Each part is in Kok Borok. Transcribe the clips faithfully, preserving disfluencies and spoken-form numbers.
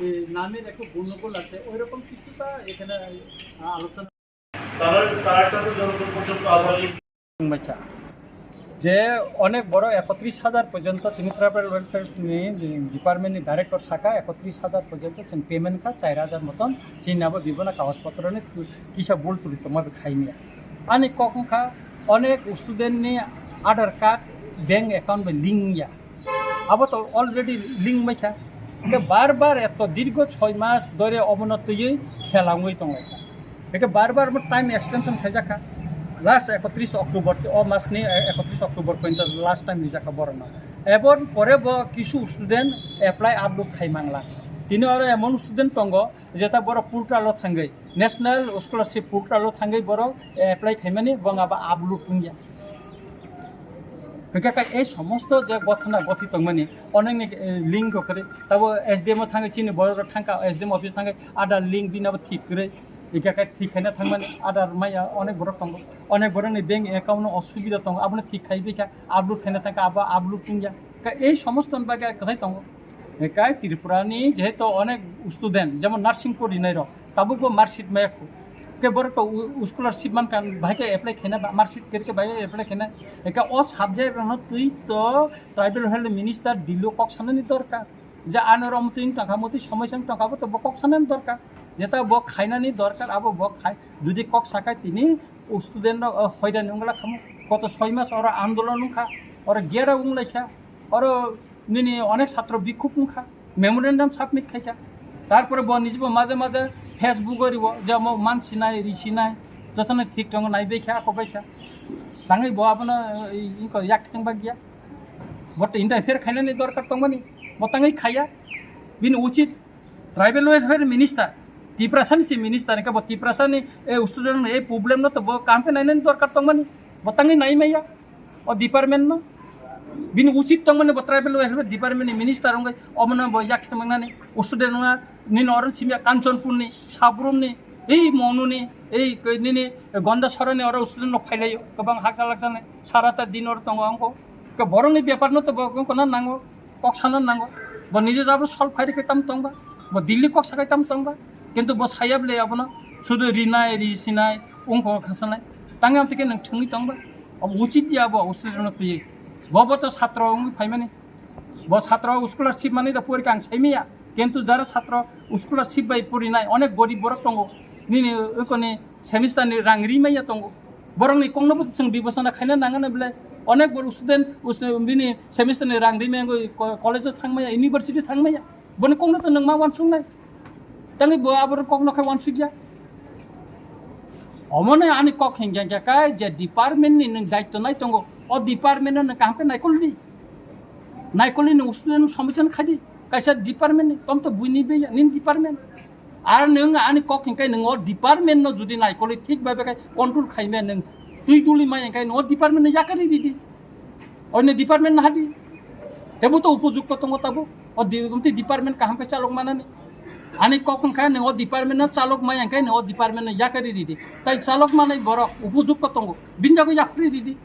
এই নামের একটু গণ্ডগোল আছে, ওইরকম কিছুটা এখানে, আহ, আলোচনা। তারা, তারা একটা তো জনগণ পর্যন্ত আধার লিঙ্ক। বাচ্চা, যে অনেক বড় একত্রিশ হাজার পর্যন্ত Simi Tribal Welfare ni department ni director saka, একত্রিশ হাজার পর্যন্ত chwng payment kha, চার হাজার মতন chini abo bibona kagoj potro ni kisa bul tuli tongma khaimya. Ani kok wngkha, onek student ni Aadhaar card bank account bai link ya. Abo to already link bai kha. Hingke bar bar eto dirgo choi mas dore obono twiwi khelangwi tonglai kha. Hingke bar bar mo time extension khaijak kha. Last ekotris October, o mas ni, eh, ekotris October pointo last time rijak kha borokno. Eboni pore bo kisu student apply upload khai mangla. Tini oro emon student tongo, jeta borok portal o thangwi, National Scholarship portal o thangwi borok apply khaimani, bo abo upload wngya. Hingke kha ei somosto je gothona gothi tongmani, onekni, eh, link rok kwrwi, tabo S D M o thangwi chini borok rok thangkha, S D M office thangwi Aadhaar link bini abo thik kwrwi, hingke kha thik khaina thangmani Aadhaar maya onek borok tongo, onek borokni bank account no osubida tongo, abono thik khai bikha, upload khaina thangkha, abo upload wngya. Kha ei somosto ni bagwi kwchai tongo. Ekai Tripura ni jehetu onek student, jemon nursing porinai rok, tabuk bo marksheet maya khu. Ke borok to u-, scholarship man kan, bahai ke apply khaina ba, marksheet khe khe bahai apply khaina. Eka o subject rok no twi to tribal health minister Delhi o kok sanani dorkar. Je ano rom twi tongkha, motwi somoi sam tongkha, bo to bo kok sanani dorkar. Jeta bo khainani dorkar, abo bo khai. Jodi kok sakai tini student rok, o, hoidan wngla khamu. Koto soi mas oro andolon wngkha, oro gera wnglaikha, oro nini onek satro bikhuk wngkha, memorandum submit khaikha. Tarpore bo nijebo maje maje Facebook o ribo, je omo mansinai, risinai, jotono thik tongo naibaikha, akobaikha. Tangwi bo abono, eh, wngkha yak theng bagya. Bo to interfere khainani dorkar tongmani, bo tangwi khaiya. Bini uchit Tribal Welfare Minister, Tiprasani se minister, hingke bo Tiprasani, eh, student ni, eh, problem no to bo kaham khe nainani dorkar tongmani, bo tangwi nai maya o department no. Bini uchit tongmani bo Tribal Welfare Department ni minister wngwi omono bo yak khe mangnani, student wngna nini oro simi Kanchanpur ni, Sabrum ni, ei Monu ni, ei nini Gondasora ni oro student no phailaio, kwbang hakcha lakcha ni, sara ta din oro tongo angko. Ke borok ni bepar no to bo wngkha na nango. Kok sana nango. Bo nije jabo solve khai rikhe tam tongba. Bo Delhi kok sakai tam tongba. Kintu bo saya bole abono sudu rinai, risinai, ungko khasanai. Tangam tike nang thungwi tongba. Abo uchit ya bo, usri no tuye. Bo bo to satro ungwi phaimani. Bo satro scholarship mani da pori kang saimiya. Kintu jara satro scholarship bai porinai, onek gorib borok tongo. Nini ukoni semester ni rang ri maya tongo. Borok ni kok no bo chwng bibosona khaina nangani bole. Onek bor student, us-, bini semester ni rang ri maya, ko-, college o thang maya, university thang maya. Boni kok no to nwng ma wansuk nai. Tangwi bo aboro kok no khai wansuk ya. Omo no ani kok hingya hingya kai je department ni nwng daityo nai tongo. O department no nwng kaham khe naikol di. Naikol ni nwng student somosya no khai di. Kaisa department ni, tom to buini be ya, nini department. Ar nwng ani kok hingkai nwng o department no jodi naikolwi thik babe khai control khaimaya nwng twi duli mai hingkai nwng o department no yakari ridi. Oino department no hadi. Tebo to upojukto tongo tabo. O di-, omtwi department kaham khe chalok manani. Ani kok hingkai nwng o department no chalok mai hingkai nwng o department no yakari ridi. Tai chalok manai borok upojukto tongo. Binjago yakri ridi.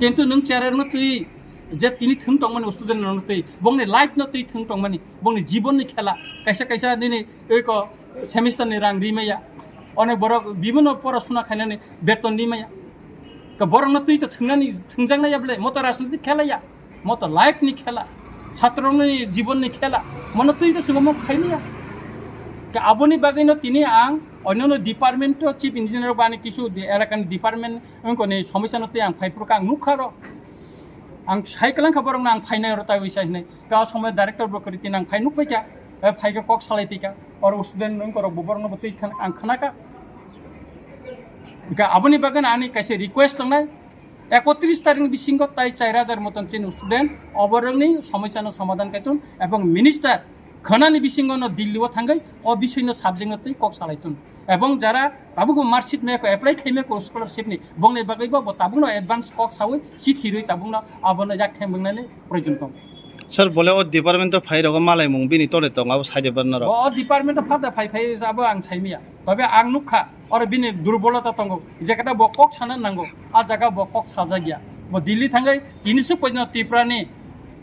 Kintu nwng chererno twi je tini thwng tongmani student no twi, bongni life no twi thwng tongmani, bongni jibon ni khela, kaisa kaisa nini eko semester ni rang ri maya, onek borok bibino porosuna khainani beton ri maya. Ka borok no twi to thwngnani thwngjak nai ya bole, moto rajniti khela ya, moto life ni khela, satro ni jibon ni khela, mono twi to sumo khai maya. Ka aboni bagwi no tini ang onyono department o chief engineer bani kisu di-, elakani department wngkoni somosya no twi ang phaiphuru ka ang nukha ro. Ang sai kwlangkha borokno ang phainai oro taiwi sai hinwi. Ka o somoi director bo kwrwi tini ang phai nukphaikha. Eh, phaikhe kok salai twi kha. Oro student wngkorok bo borokno bo twi khan ang khnakha. Hingkhe aboni bagwi ani kaisa request tongnai. Ekotris tarikni bisingo tai char hajar moton chini student oborokni somosya no somadhan kaiton ebong minister khwnani bisingo no Delhi o thangwi o bisoi no subject no twi kok salai ton. Ebong jara tabuk bo marksheet maya ko apply khai maya ko scholarship ni, bongni bagwi bo, bo tabuk no advance kok sawi chithi rwi tabuk no abono yak thang wngnani proyojon tong. Sir, bole o department o phai rogo malai mung bini tole tong abo sai de barna rok. Bo o department o phar da phai phai abo ang sai miya. Tobe ang nukha oro bini durbolota tongo. Je kata bo kok sana nango, a jaga bo kok sajak ya. Bo Delhi thangwi tini su pojno Tripura ni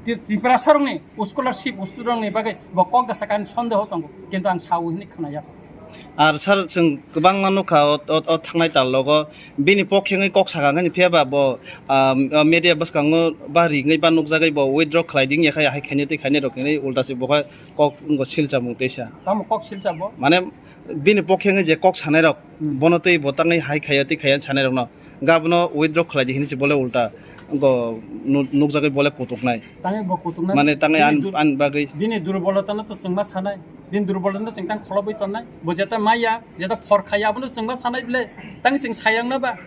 Ti-, Tiprasarokni scholarship student rokni bagwi bo kok da sakha ani sondeho tongo, kintu ang sao hwnwi khwnaya. Ar sir, chwng kwbangma nukha o, o, o thangnai tal logo bini pokhe wngwi kok sakha, phiya ba bo, ah, media bwskango ba ringwi ba nukjagwi bo withdraw khlai di wngya khe, hai khainai tei khainai rok hinwi ulta se bo khe kok wngkha silchamung teisa. Tamo kok silchabo? Mane bini pokhe wngwi je kok sanai rok, hmm, bono tei bo tangwi hai khaiya tei khaiya sanai rokno. Gabono withdraw khlai di hinwi se bole ulta go nu-, nukjagwi bole kutuknai. Tangwi bo kutuknai. Mane tangwi bini an, dur-, an bagwi. Bini durbolotano to chwngma sanai. Bini durbolotano chwng tang kholobwi tonnai. Bo jeta maya, jeta phor khaiya, abono chwngma sanai bile. Tangwi chwng sayangna ba.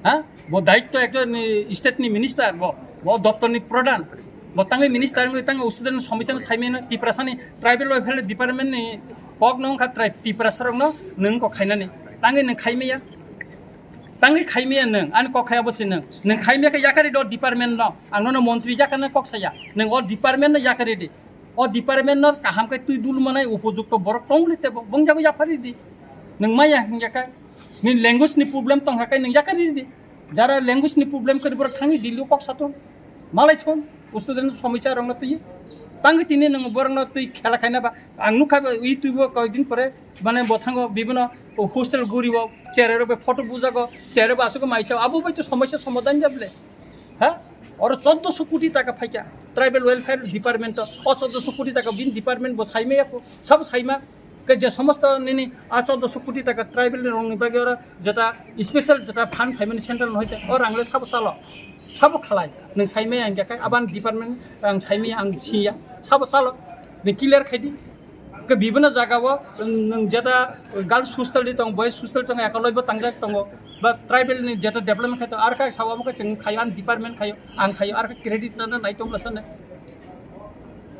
Ha? Bo daitto ekjon ni state ni minister bo. Bo doptor ni pradhan. Bo tangwi minister wngwi tangwi student somosya no saimano Tiprasa ni tribal welfare department ni kok no wngkha tri-, Tiprasa rokno nwng kok khainani. Tangwi nwng khaimaya. Tangwi khaimaya nwng, ani kok khaya bo se nwng. Nwng khaimaya khe yakari do department no. Ang nono montri jakana kok saya. Nwng o department no yakari di. O department no kaham khe twi dul manai upojukto borok tong le tebo. Bong jago yaphari di. Nwng maya hingya khe. Ni language ni problem tong kha khe nwng yakari di. Jara language ni problem khe borok thangwi Delhi o kok sathon. Malai thon. Student somosya rokno twi. Tangwi tini nwng borokno twi khela khaina ba. Ang nukha YouTube o koidin pore. Mane bo thango bibino hostel guri o, chere rok bai photo bujago, chere bo asuk maisa, abo bai to somosya somadhan jable. Ha? Oro choddoso koti taka phaikha, tribal welfare department to, o choddoso koti taka bin department bo saima yako, sab saima. Ke je somosto nini a choddoso koti taka tribal ni rong ni bagwi oro jeta special jeta fund phaimani central no hoite, o rang le sabo chalo, sabo khalai, nwng saima yang khe aban department ang saima ang siya, sabo chalo, ni clear khaidi. Ke bibino jaga o, nwng jeta girls hostel di tong, boys hostel tong, ekoloi bo tangjak tongo. Ba tribal ni jeta development khai to, ar kha sawa mo khe chwng khayo, ang department khayo, ang khayo, ar kha credit na, na nai tong lasane.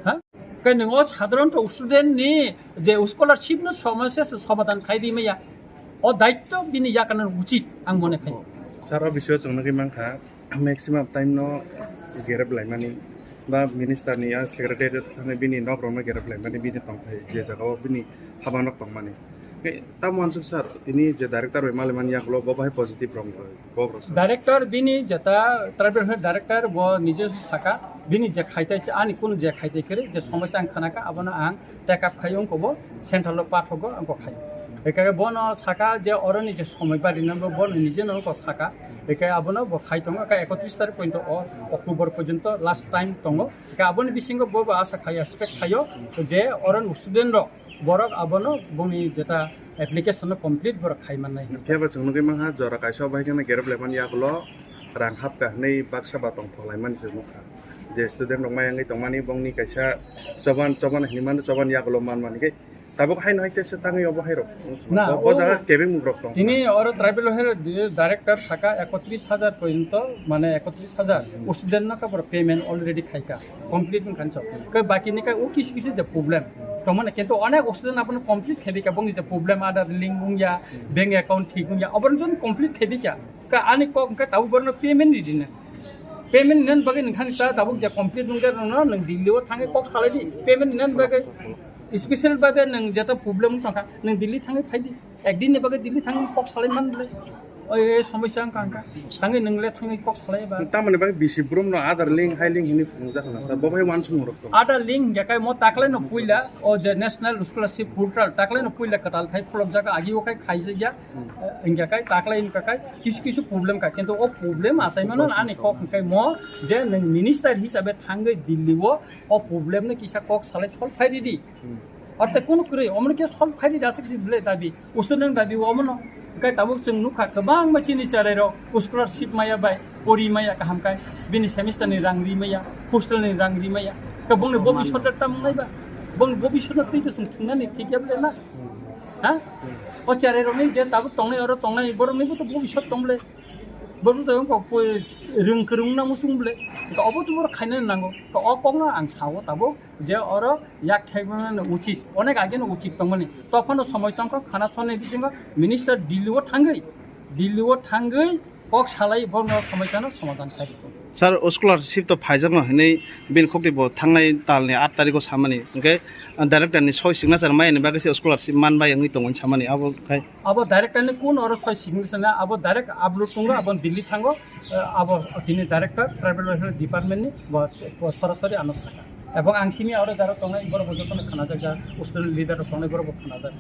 Ha? Ke nwng o sadharon to student ni je scholarship no somosya se somadhan khai di maya. O daitto bini yakana uchit, ang mone khai. Sir, o bisio chwng nugwi mankha. Maximum time no gerep laimani ba minister ni a secretariat thani bini nok rok no gerep laimani bini tongthai je jaga o bini haba nok tongmani. Tamo ansuk sir, tini je director bai mali mani yakulo bo bahai positive rong rok, bo rok sir. Director bini jeta tribal health director bo nije saka bini je khaitai ani kun je khaitai kere je somosya ang khanaka abono ang take up khai wngkha bo, central o pathogo wngkha khai. Ekaga bono saka je oroni je somoi bari nang bo, bono nije no wngkha saka. Ekaga abono bo khai tongo, eka ekotris tarik pointo o October porjonto last time tongo. Eka aboni bisingo bo, bo asa khai, expect khayo je oron student rok borok abono boni jeta application no complete borok khai mannai. Phiya ba chwng nugwi mankha jora kaisa bai khe gerep laimani yakulo rang hapkha hwnwi baksa ba tong thok laimani se nukha. Je student rok maya wngwi tongmani bongni kaisa choban, choban hinwi mano, choban yakulo manmani khe tabuk haino hai tesa tangwi obo hai rok. Na, bo, bo o jaga kebeng muk rok tong. Tini oro tribal health director saka ekotris hajar porjonto, mane ekotris hajar student no kabor payment already khaika, complete wngkha so. Ke baki ni ka o kisu kisu de problem. Tomane kintu onek student abono complete khaika, bongni je problem, Aadhaar link wngya, bank account thik wngya, obono jon complete khaika. Ka ani kok wngkha tabuk borokno payment ni rina. Payment nen bagwi nongthani ta tabuk je complete nongya rokno nong Delhi o thangwi kok salai di. Payment nen bagwi special bade nong jeta problem wng tongkha nong Delhi thangwi phai di. Ekdin ni bagwi Delhi thangwi kok salai man le. Oi, oi, somosya wngkha wngkha. Thangwi nong le thangwi kok salai ba. Tamoni bagwi bisi brum no Aadhaar link, hai link hini phunukjak na sa. Bo bai wansuk rok tong. Aadhaar link hingya kai mo taklai no puila o je National Scholarship Portal taklai no puila kwtal khai khulokjak agi o khai khaijak ya. Hingya kai taklai hingka kai kisu kisu problem ka, kintu o problem achaimano ani kok hingkai mo je nwng minister hisabe thangwi Delhi o, o problem no kisa kok salai solve khai ridi. Arte kunu kwrwi omono khe solve khai ridi aswk si bwle dabi, usto nang dabi omono. Hingkai tabuk chwng nukha kwbangma chini cherai rok scholarship maya bai pori maya kaham kai, bini semester ni rang ri maya, hostel ni rang ri maya, ka bongni bobiswt da tamung nai ba, bongni bobiswt no twi to chwng thwngnani thik ya bwle na? Ha? O cherai rokni je tabuk tongnai, oro tongnai, borokni bo to bobiswt tong bwle. Borok to wngkha poi rwng kwrwng na muchung bwle. Ka obo to borok khaina nango. Ka o kokno ang sao tabuk je oro yak khaimano uchit, onek age no uchit tongmani. Tophano somoi tongkha khana sonni bisingo minister Delhi o thangwi, Delhi o thangwi kok salai borokno somosya no somadhan khai rwkha. Sir, o scholarship to phaijakno hinwi bini khokti bo thangnai talni aat tarikh o samani, hwnkhe, ah, director ni soi signature mai ni bagwi se scholarship man bai wngwi tongo hinwi samani, abo khai? Abo director ni kun oro soi signature na, abo direct upload tongo, abo Delhi thango, eh, abo tini director tribal welfare department ni bo, bo sorasori ano saka. Ebong ang simi oro jaro tongnai, borok bo jotono khanajak, ja student leader rok tongnai, borok bo khanajak.